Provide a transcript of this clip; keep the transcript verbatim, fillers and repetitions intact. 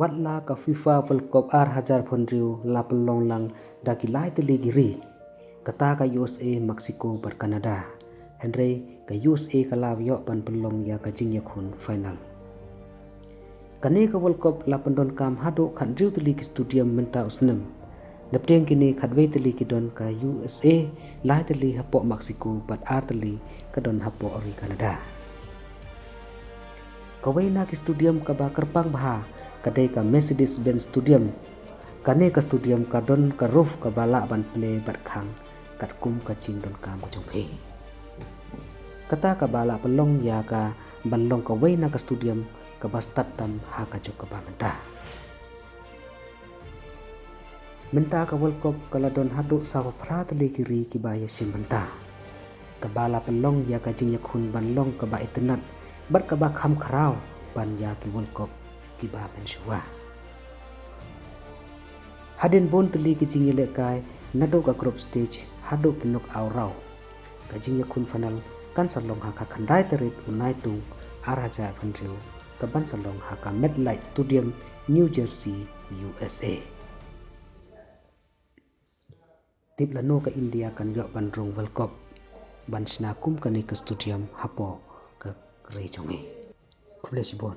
Wat la ka FIFA World Cup ar hajar phew hynriew la pynlong lang da ki lai tylli ki ri. Kata ka U S A, Mexico bad Canada. Hynrei ka U S A ka la ïoh ban pynlong ïa ka jingïakhun final. Kane ka World Cup la pyndonkam haduh khathynriew tylli ki stadium mynta u snem. Napdeng kine khatwei tylli ki don ka U S A, lai tylli hapoh Mexico bad ar tylli ka don hapoh ri Canada. Kawei na ki stadium kaba kyrpang bha ka dei ka Mercedes-Benz Stadium. Kane ka stadium ka don ka roof kaba lah ban plie bad khang katkum ka jingdonkam ka jong phi. Kata kaba lah pynlong ïa ka ban long kawei na ka stadium kaba stad tam ha ka juk kaba mynta. Mynta ka World Cup ka la don haduh saw phew phra tylli ki ri kiba ïashim bynta. Kaba la pynlong ïa ka jingïakhun ban long kaba itynnad bad kaba kham khraw ban ïa ki World Cup kiba mynshuwa. Hadien bun tylli ki jingïalehkai naduh ka group stage haduh ki knockout round, ka jingïakhun final kan sa long ha ka khyndai tarik u Naitung ar hajar phew hynriew, kaban sa long ha ka MetLife Stadium, New Jersey, U S A. Tip lano ka India kan ïoh ban rung World Cup ban shna kum kane ka stadium hapoh ka ri jong ngi. Khublei shibun.